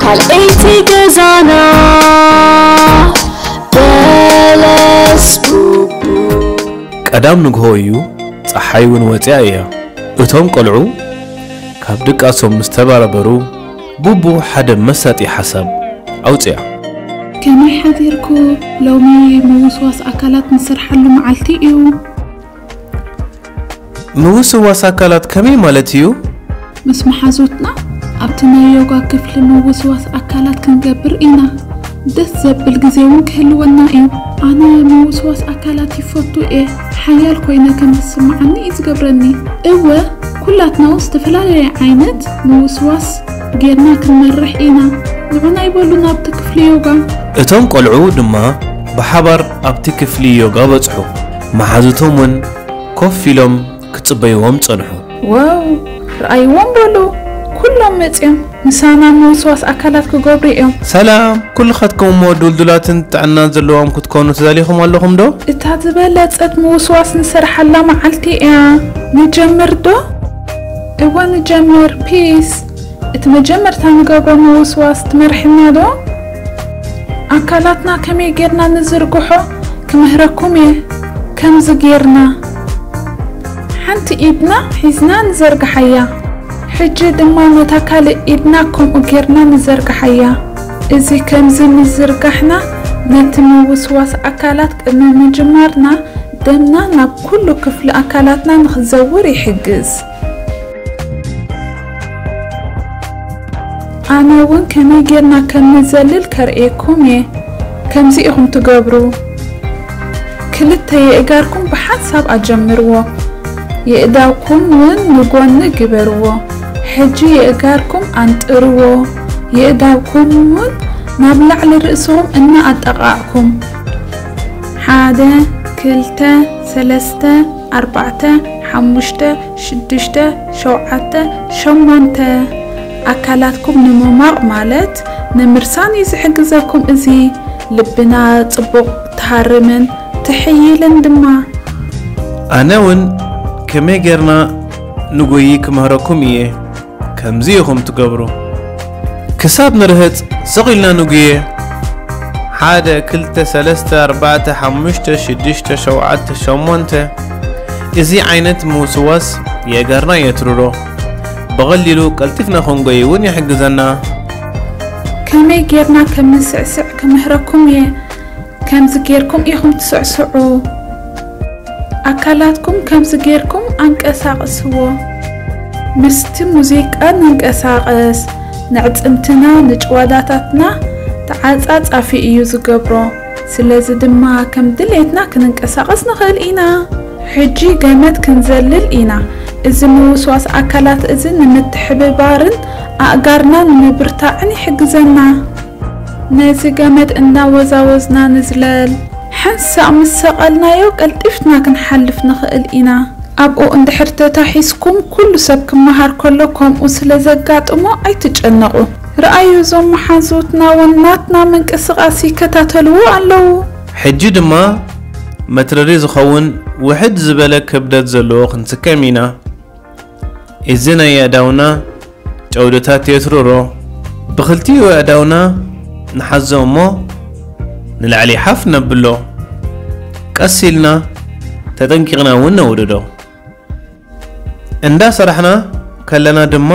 ካልኣይቲ ገዛና በለስ ቡቡ። ቀዳም ንግሆ እዩ፣ ጸሓይ እውን ወጺኣ እያ። እቶም ቆልዑ ካብ ድቃሶም ምስ ተበራበሩ፣ ቡቡ ሓደ መሳጢ ሓሳብ ኣውጽኣ። ከመይ ሓዲርኩ? ሎሚ ምውስዋስ ኣካላት ንሰርሓሉ መዓልቲ እዩ። ምውስዋስ ኣካላት ከመይ ማለት እዩ? ምስ መሓዙትና ኣብቲ ናይ ዮጋ ክፍሊ ምውስዋስ ኣካላት ክንገብር ኢና። ደስ ዘብል ግዜ እውን ክህልወና እዩ። ኣነ ምውስዋስ ኣካላት ይፈቱ እየ። ሓያል ኮይነ ከም ዝስምዓኒ እዩ ዝገብረኒ። እወ፣ ኩላትና እውን ዝተፈላለየ ዓይነት ምውስዋስ ጌርና ክንመርሕ ኢና። ንዑና ይበሉ ናብቲ ክፍሊ ዮጋ። እቶም ቆልዑ ድማ ብሓባር ኣብቲ ክፍሊ ዮጋ በጽሑ። መሓዙቶም እውን ኮፍ ኢሎም ክጽበይዎም ጸንሑ። ዋው፣ ረኣይዎም በሉ። ኩሎም መጺኦም ምሳና ምውስዋስ ኣካላት ክገብሩ እዮም። ሰላም ኩልኻትኩም፣ እሞ ድልዱላትን ጥዕናን ዘለዎም ክትኮኑ ተዳሊኹም ኣለኹም ዶ? እታ ዝበለጸት ምውስዋስ ንሰርሓላ መዓልቲ እያ። ንጀምር ዶ? እወ ንጀምር። ፒስ፣ እቲ መጀመርታ ንገብሮ ምውስዋስ ትመርሕና ዶ? ኣካላትና ከመይ ጌርና ንዝርግሖ ክምህረኩም እየ። ከምዚ ጌርና ሓንቲ ኢድና ሒዝና ንዘርግሓያ። ሕጂ ድማ ነታ ካልእ ኢድና ከምኡ ጌርና ንዘርግሓያ። እዚ ከምዚ ምዝርጋሕና ነቲ ምውስዋስ ኣካላት ቅድሚ ምጅማርና ደምና ናብ ኩሉ ክፍሊ ኣካላትና ንኽዘውር ይሕግዝ። ኣነ እውን ከመይ ጌርና ከም ንዘልል ከርእየኩም እየ። ከምዚ ኢኹም ትገብሩ። ክልተ የእጋርኩም ብሓንሳብ ኣጀምርዎ። የእዳውኩም እውን ንጎኒ ግበርዎ። ሕጂ የእጋርኩም ኣንጥርዎ። የእዳውኩም እውን ናብ ላዕሊ ርእስኹም እናኣጠቓዕኩም። ሓደ፣ ክልተ፣ ሰለስተ፣ ኣርባዕተ፣ ሓሙሽተ፣ ሽዱሽተ፣ ሸውዓተ፣ ሸሞንተ። ኣካላትኩም ንምማቕ ማለት ንምርሳን እዩ ዝሕግዘኩም። እዚ ልብና ጽቡቕ ትሃርምን ትሕይልን ድማ። ኣነ እውን ከመይ ጌርና ንጎዪ ክምህረኩም እየ። ከምዚ ኢኹም ትገብሩ። ክሳብ ንርህጽ ስቕ ኢልና ንጉየ። ሓደ፣ ክልተ፣ ሰለስተ፣ ኣርባዕተ፣ ሓሙሽተ፣ ሽዱሽተ፣ ሸውዓተ፣ ሸሞንተ። እዚ ዓይነት ምውስዋስ የእጋርና የትርሮ። ብቐሊሉ ቀልጢፍና ክንጎይ እውን ይሕግዘና። ከመይ ጌርና ከም ንስዕስዕ ክምህረኩም እየ። ከምዚ ጌርኩም ኢኹም ትስዕስዑ። ኣካላትኩም ከምዚ ጌርኩም ኣንቀሳቕስዎ። ምስቲ ሙዚቃ ንንቀሳቐስ። ንዕጽምትና ንጭዋዳታትና ተዓጻጻፊ እዩ ዝገብሮ። ስለዚ ድማ ከም ድሌትና ክንንቀሳቐስ ንኽእል ኢና። ሕጂ ገመድ ክንዘልል ኢና። እዚ ምውስዋስ ኣካላት እዚ ንምትሕብባርን ኣእጋርና ንምብርታዕን ይሕግዘና። ነዚ ገመድ እናወዛወዝና ንዝለል። ሓንሳእ ምስ ሰቐልናዮ ቀልጢፍና ክንሓልፍ ንኽእል ኢና። ኣብኡ እንድሕር ተታሒዝኩም ኩሉ ሰብ ክመሃር ከሎ ከምኡ ስለ ዘጋጥሞ ኣይትጨነቑ። ረኣዩ፣ እዞም መሓዙትና እውን ናትና ምንቅስቓስ ይከታተልዎ ኣለዉ። ሕጂ ድማ መትረሪ ዝኸውን ውሕድ ዝበለ ክብደት ዘለዎ ክንስከም ኢና። እዚ ናይ ኣእዳውና ጨውድታት የትርሮ። ብኽልቲኡ ኣእዳውና ንሓዞ እሞ ንላዕሊ ሓፍ ነብሎ። ቀስ ኢልና ተጠንቂቕና እውን ነውርዶ። እንዳ ሰራሕና ከለና ድማ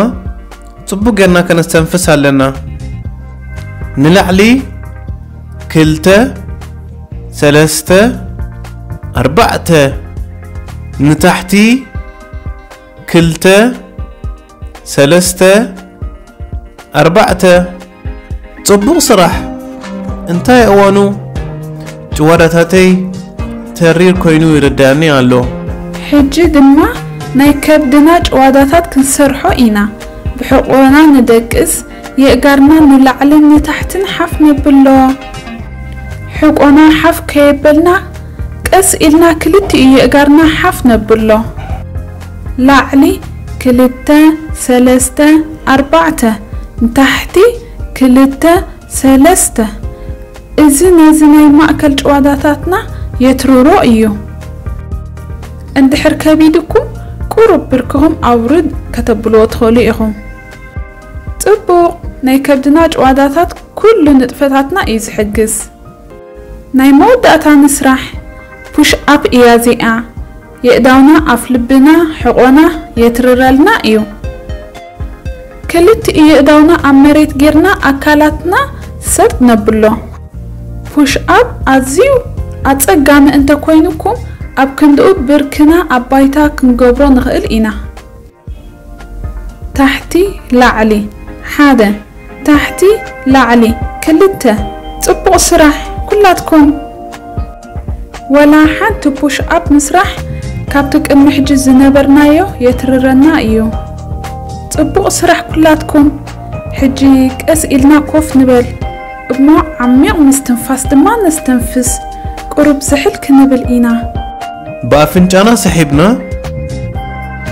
ጽቡቕ ጌርና ከነስተንፍስ ኣለና። ንላዕሊ ክልተ፣ ሰለስተ፣ ኣርባዕተ፣ ንታሕቲ ክልተ፣ ሰለስተ፣ ኣርባዕተ። ጽቡቕ ስራሕ። እንታይ እዋኑ ጭዋዳታተይ ተሪር ኮይኑ ይርዳኒ ኣሎ። ሕጂ ድማ ናይ ከብድና ጭዋዳታት ክንሰርሖ ኢና። ብሕቆና ንደቅስ፣ የእጋርና ንላዕልን ንታሕትን ሓፍ ነብሎ። ሕቆና ሓፍ ከየበልና ቀስ ኢልና ክልቲኡ የእጋርና ሓፍ ነብሎ። ላዕሊ ክልተ፣ ሰለስተ፣ ኣርባዕተ፣ ንታሕቲ ክልተ፣ ሰለስተ። እዚ ነዚ ናይ ማእከል ጭዋዳታትና የትርሮ እዩ። እንድሕር ከቢድኩም ቁሩብ ብርክኹም ኣውርድ ከተብልዎ ትኽእሉ ኢኹም። ጽቡቕ። ናይ ከብድና ጭዋዳታት ኩሉ ንጥፈታትና እዩ ዝሕግዝ። ናይ መወዳእታ ንስራሕ ፑሽ ኣፕ እያ እዚኣ። የእዳውና ኣፍ ልብና ሕቖና የትርረልና እዩ። ክልቲኡ የእዳውና ኣብ መሬት ጌርና ኣካላትና ሰጥ ነብሎ። ፑሽ ኣፕ ኣዝዩ ኣጸጋሚ እንተኮይኑኩም ኣብ ክንድኡ ብርክና ኣብ ባይታ ክንገብሮ ንኽእል ኢና። ታሕቲ ላዕሊ ሓደ፣ ታሕቲ ላዕሊ ክልተ። ጽቡቕ ስራሕ ኩላትኩም። ወላ ሓንቲ ፑሽ ኣፕ ምስራሕ ካብቲ ቅድሚ ሕጂ ዝነበርናዮ የትርረና እዩ። ጽቡቕ ስራሕ ኩላትኩም። ሕጂ ቀስ ኢልና ኮፍ ንበል እሞ ዓሚቕ ምስትንፋስ ድማ ነስተንፍስ። ቁሩብ ዝሕል ክንብል ኢና። ብኣፍንጫና ሰሒብና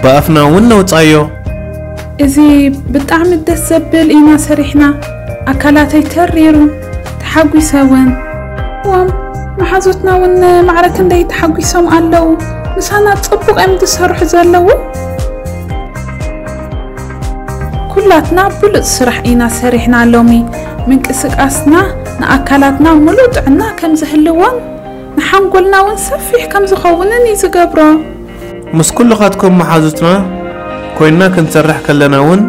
ብኣፍና እውን ነውጻዮ። እዚ ብጣዕሚ ደስ ዘብል ኢና ሰሪሕና። ኣካላተይ ተሪሩ፣ ተሓጒሰ እውን። እዎም መሓዙትና እውን ማዕረ ክንደይ ተሓጒሶም ኣለዉ። ምሳና ጽቡቕ እዮም ዝሰርሑ ዘለዉ። ኩላትና ብሉጽ ስራሕ ኢና ሰሪሕና ሎሚ። ምንቅስቃስና ንኣካላትና ምሉእ ጥዕና ከም ዝህልዎን ንሓንጎልና እውን ሰፊሕ ከም ዝኸውንን እዩ ዝገብሮ። ምስ ኩልኻትኩም መሓዙትና ኮይንና ክንሰርሕ ከለና እውን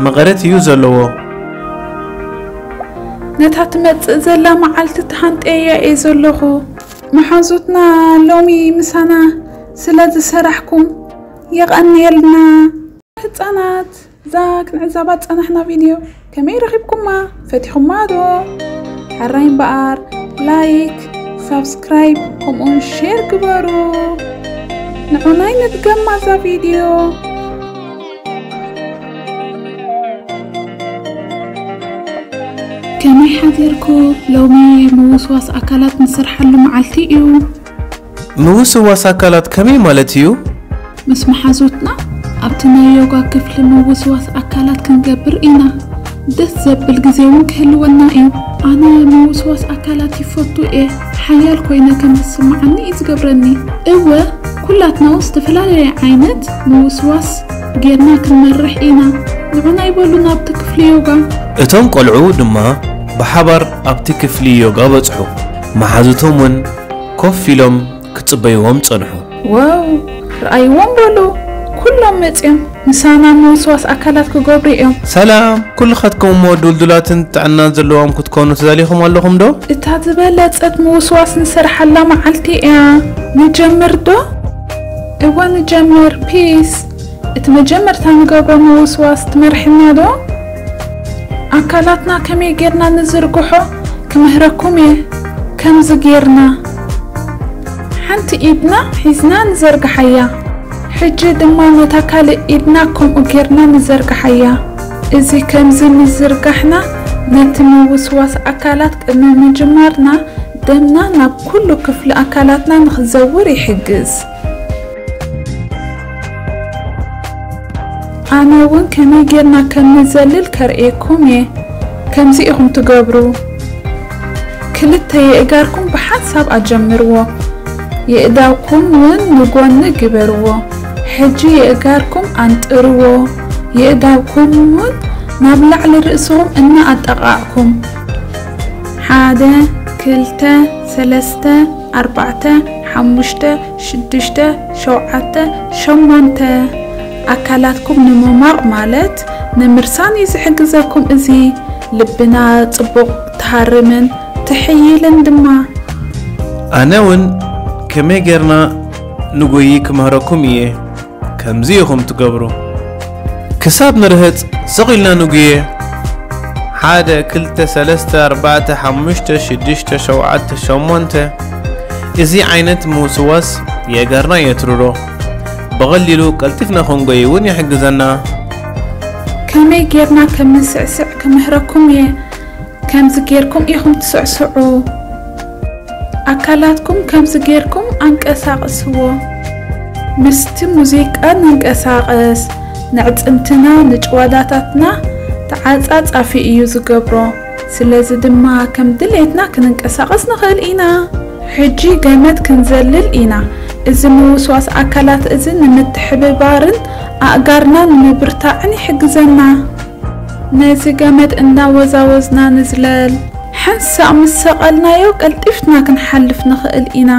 መቐረት እዩ ዘለዎ። ነታ ትመጽእ ዘላ መዓልቲ ተሃንጠያ እየ ዘለኹ። መሓዙትና ሎሚ ምሳና ስለ ዝሰራሕኩም የቐንየልና። ህጻናት፣ እዛ ክንዕዘባ ዝጸናሕና ቪድዮ ከመይ ረኺብኩማ? ፈቲኹማ ዶ? ሕራይ እምበኣር ላይክ፣ ሳብስክራይብ ከምኡውን ሼር ግበሩ። ንዑናይ ንድገማ እዛ ቪድዮ። ከመይ ሓዲርኩ? ሎሚ ምውስዋስ ኣካላት ንሰርሓሉ መዓልቲ እዩ። ምውስዋስ ኣካላት ከመይ ማለት እዩ? ምስ መሓዙትና ኣብቲ ናይ ዮጋ ክፍሊ ምውስዋስ ኣካላት ክንገብር ኢና። ደስ ዘብል ግዜ እውን ክህልወና እዩ። ኣነ ምውስዋስ ኣካላት ይፈቱ እየ። ሓያል ኮይነ ከም ዝስምዓኒ እዩ ዝገብረኒ። እወ፣ ኩላትና እውን ዝተፈላለየ ዓይነት ምውስዋስ ጌርና ክንመርሕ ኢና። ንዑና ይበሉ ናብቲ ክፍሊ ዮጋ። እቶም ቆልዑ ድማ ብሓባር ኣብቲ ክፍሊ ዮጋ በጽሑ። መሓዙቶም እውን ኮፍ ኢሎም ክጽበይዎም ጸንሑ። ዋው፣ ረኣይዎም በሉ። ኩሎም መጺኦም ምሳና ምውስዋስ ኣካላት ክገብሩ እዮም። ሰላም ኩልኻትኩም እሞ፣ ድልዱላትን ጥዕና ዘለዎም ክትኮኑ ተዳሊኹም ኣለኹም ዶ? እታ ዝበለጸት ምውስዋስ ንሰርሓላ መዓልቲ እያ። ንጀምር ዶ? እወ ንጀምር። ፒስ። እቲ መጀመርታ ንገብሮ ምውስዋስ ትመርሕና ዶ? ኣካላትና ከመይ ጌርና ንዝርግሖ ክምህረኩም እየ። ከምዚ ጌርና ሓንቲ ኢድና ሒዝና ንዘርግሓያ። ሕጂ ድማ ነታ ካልእ ኢድና ከምኡ ጌርና ንዘርግሓያ። እዚ ከምዚ ምዝርጋሕና ነቲ ምውስዋስ ኣካላት ቅድሚ ምጅማርና ደምና ናብ ኩሉ ክፍሊ ኣካላትና ንኽዘውር ይሕግዝ። ኣነ እውን ከመይ ጌርና ከም ንዘልል ከርእየኩም እየ። ከምዚ ኢኹም ትገብሩ። ክልተ የእጋርኩም ብሓንሳብ ኣጀምርዎ። የእዳውኩም እውን ንጎኒ ግበርዎ። ሕጂ የእጋርኩም ኣንጥርዎ። የእዳውኩም እውን ናብ ላዕሊ ርእስኹም እናኣጠቓዕኩም። ሓደ፣ ክልተ፣ ሰለስተ፣ ኣርባዕተ፣ ሓሙሽተ፣ ሽዱሽተ፣ ሸውዓተ፣ ሸሞንተ። ኣካላትኩም ንምማቕ ማለት ንምርሳን እዩ ዝሕግዘኩም። እዚ ልብና ጽቡቕ ትሃርምን ትሕይልን ድማ። ኣነ እውን ከመይ ጌርና ንጎዪ ክምህረኩም እየ። ከምዚ ኢኹም ትገብሩ። ክሳብ ንርህጽ ስቕ ኢልና ንጉየ። ሓደ፣ ክልተ፣ ሰለስተ፣ ኣርባዕተ፣ ሓሙሽተ፣ ሽዱሽተ፣ ሸውዓተ፣ ሸሞንተ። እዚ ዓይነት ምውስዋስ የእጋርና የትርሮ። ብቐሊሉ ቀልጢፍና ክንጎይ እውን ይሕግዘና። ከመይ ጌርና ከም ንስዕስዕ ክምህረኩም እየ። ከምዚ ጌርኩም ኢኹም ትስዕስዑ። ኣካላትኩም ከምዚ ጌርኩም ኣንቀሳቕስዎ። ምስቲ ሙዚቃ ንንቀሳቐስ። ነዕጽምትና ንጭዋዳታትና ተዓጻጻፊ እዩ ዝገብሮ። ስለዚ ድማ ከም ድሌትና ክንንቀሳቐስ ንኽእል ኢና። ሕጂ ገመድ ክንዘልል ኢና። እዚ ምውስዋስ ኣካላት እዚ ንምትሕብባርን ኣእጋርና ንምብርታዕን ይሕግዘና። ነዚ ገመድ እንዳወዛወዝና ንዝለል። ሓንሳእ ምስ ሰቐልናዮ ቀልጢፍና ክንሓልፍ ንኽእል ኢና።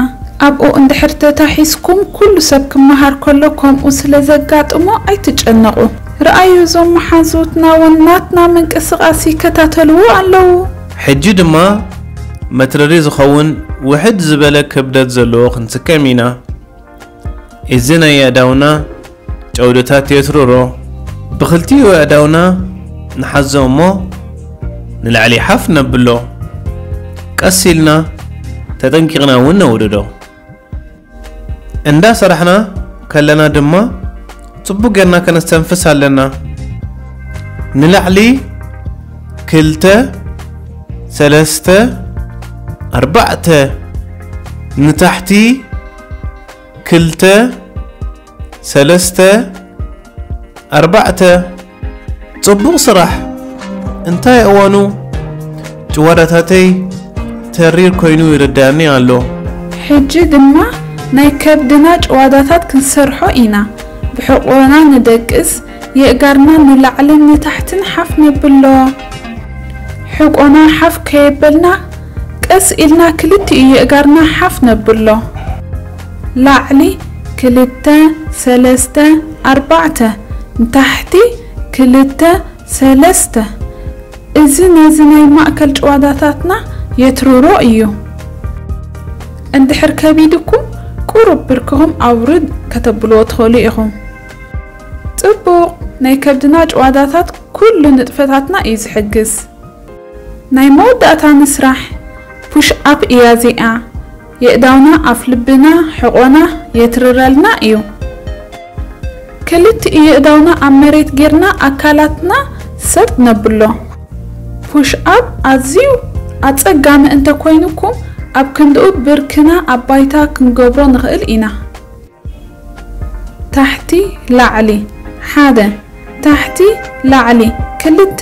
ኣብኡ እንድሕር ተታሒዝኩም ኩሉ ሰብ ክመሃር ከሎ ከምኡ ስለ ዘጋጥሞ ኣይትጨነቑ። ረኣዩ እዞም መሓዙትና እውን ናትና ምንቅስቓስ ይከታተልዎ ኣለዉ። ሕጂ ድማ መትረሪ ዝኸውን ውሕድ ዝበለ ክብደት ዘለዎ ክንስከም ኢና። እዚ ናይ ኣእዳውና ጨውድታት የትርሮ። ብኽልቲኡ ኣእዳውና ንሓዞ እሞ ንላዕሊ ሓፍ ነብሎ። ቀስ ኢልና ተጠንቂቕና እውን ነውርዶ። እንዳ ሰራሕና ከለና ድማ ጽቡቕ ጌርና ከነስተንፍስ ኣለና። ንላዕሊ ክልተ፣ ሰለስተ፣ ኣርባዕተ፣ ንታሕቲ ክልተ፣ ሰለስተ፣ ኣርባዕተ። ጽቡቕ ስራሕ። እንታይ እዋኑ ጭዋዳታተይ ተሪር ኮይኑ ይርዳኒ ኣሎ። ሕጂ ድማ ናይ ከብድና ጭዋዳታት ክንሰርሖ ኢና። ብሕቆና ንደቅስ፣ የእጋርና ንላዕልን ንታሕትን ሓፍ ነብሎ። ሕቆና ሓፍ ከየበልና ቀስ ኢልና ክልቲኡ የእጋርና ሓፍ ነብሎ። ላዕሊ ክልተ፣ ሰለስተ፣ ኣርባዕተ፣ ንታሕቲ ክልተ፣ ሰለስተ። እዚ ነዚ ናይ ማእከል ጭዋዳታትና የትርሮ እዩ። እንድሕር ከቢድኩም ቁሩብ ብርክኹም ኣውርድ ከተብልዎ ትኽእሉ ኢኹም። ጽቡቕ፣ ናይ ከብድና ጭዋዳታት ኩሉ ንጥፈታትና እዩ ዝሕግዝ። ናይ መወዳእታ ንስራሕ ፑሽ ኣፕ እያ እዚኣ። የእዳውና ኣፍ ልብና ሕቖና የትርረልና እዩ። ክልቲኡ የእዳውና ኣብ መሬት ጌርና ኣካላትና ሰጥ ነብሎ። ፑሽ ኣፕ ኣዝዩ ኣጸጋሚ እንተኮይኑኩም ኣብ ክንድኡ ብርክና ኣብ ባይታ ክንገብሮ ንኽእል ኢና። ታሕቲ ላዕሊ ሓደ፣ ታሕቲ ላዕሊ ክልተ።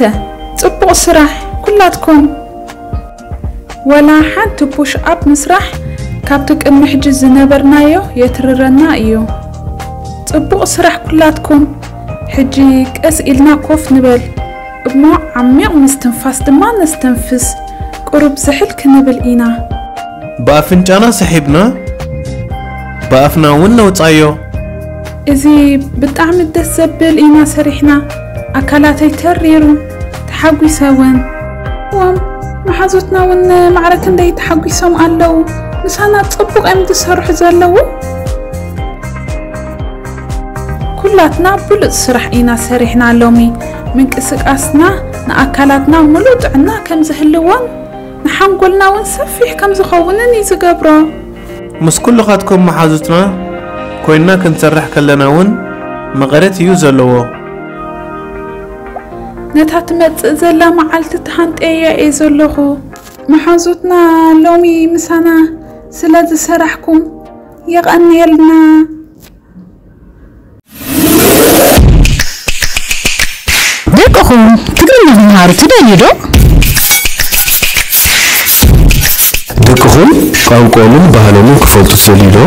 ጽቡቕ ስራሕ ኩላትኩም። ወላ ሓንቲ ፑሽ ኣፕ ምስራሕ ካብቲ ቅድሚ ሕጂ ዝነበርናዮ የትርረና እዩ። ጽቡቕ ስራሕ ኩላትኩም። ሕጂ ቀስ ኢልና ኮፍ ንበል እሞ ዓሚቕ ምስትንፋስ ድማ ነስተንፍስ። ቁሩብ ዝሕል ክንብል ኢና። ብኣፍንጫና ስሒብና ብኣፍና እውን ነውጻዮ። እዚ ብጣዕሚ ደስ ዘብል ኢና ሰሪሕና። ኣካላተይ ተሪሩ፣ ተሓጒሰ እውን። እዎም መሓዙትና እውን ማዕረ ክንደይ ተሓጒሶም ኣለዉ። ምሳና ጽቡቕ እዮም ዝሰርሑ ዘለዉ። ኩላትና ብሉጽ ስራሕ ኢና ሰሪሕና ሎሚ። ምንቅስቃስና ንኣካላትና ሙሉእ ጥዕና ከም ዝህልዎን ንሓንጎልና እውን ሰፊሕ ከም ዝኸውንን እዩ ዝገብሮ። ምስ ኩልኻትኩም መሓዙትና ኮይንና ክንሰርሕ ከለና እውን መቐረት እዩ ዘለዎ። ነታ ትመጽእ ዘላ መዓልቲ ተሃንጠያ እየ ዘለኹ። መሓዙትና ሎሚ ምሳና ስለ ዝሰራሕኩም የቐንየልና። ደቅኹም ትግርኛ ክመሃሩ ትደልዩ ዶ? ደቅኹም ቋንቋኦምን ባህሎምን ክፈልጡ ትደልዩ ዶ?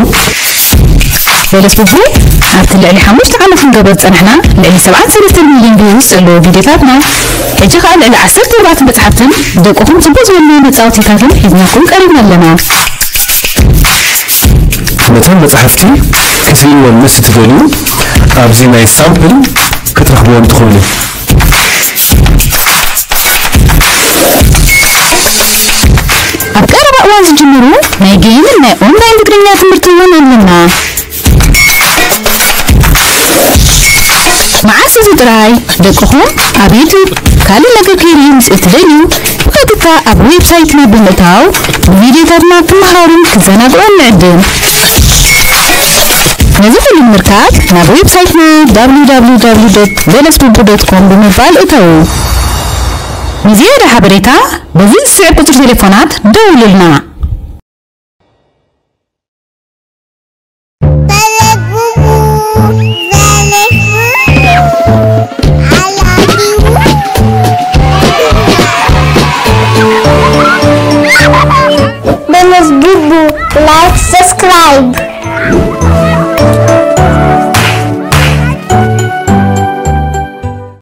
በለስ ቡቡ ኣብቲ ልዕሊ ሓሙሽተ ዓመት ክንገብሮ ዝጸናሕና ልዕሊ ሰብዓን ሰለስተን ሚልዮን ቪውስ ዘለዎ ቪድዮታትና፣ ሕጂ ከኣ ልዕሊ ዓሰርተ ኣርባዕተ መጽሓፍትን ደቅኹም ጽቡቕ ዝበልናዮ መጻወቲታትን ሒዝናኩም ቀሪብና ኣለና። ነተን መጻሕፍቲ ክትርእይወን ምስ እትደልዩ፣ ኣብዚ ናይ ሳምፕል ክትረኽብወን ትኽእሉ። ኣብ ቀረባ እዋን ዝጅምሩ ናይ ጌምን ናይ ኦንላይን ትግርኛ ትምህርቲ እውን ኣለና። መዓስ እዚ ጥራይ ደቅኹም ኣብ ዩቱብ ካልእ ነገር ከይርእዩ ምስ እትደልዩ፣ ብቐጥታ ኣብ ዌብሳይትና ብምእታው ብቪድዮታትና ክመሃሩን ክዘናግዑን ንዕድም። ነዚ ኩሉ ንምርካብ ናብ ዌብሳይትና www.በለስቡቡ.com ብምባል እተዉ። ንዝያዳ ሓበሬታ በዚ ዝስዕብ ቁጽሪ ቴሌፎናት ደውሉልና። በለስቡቡ፣ በለስቡቡ፣ I love you። በለስቡቡ፣ like፣ subscribe።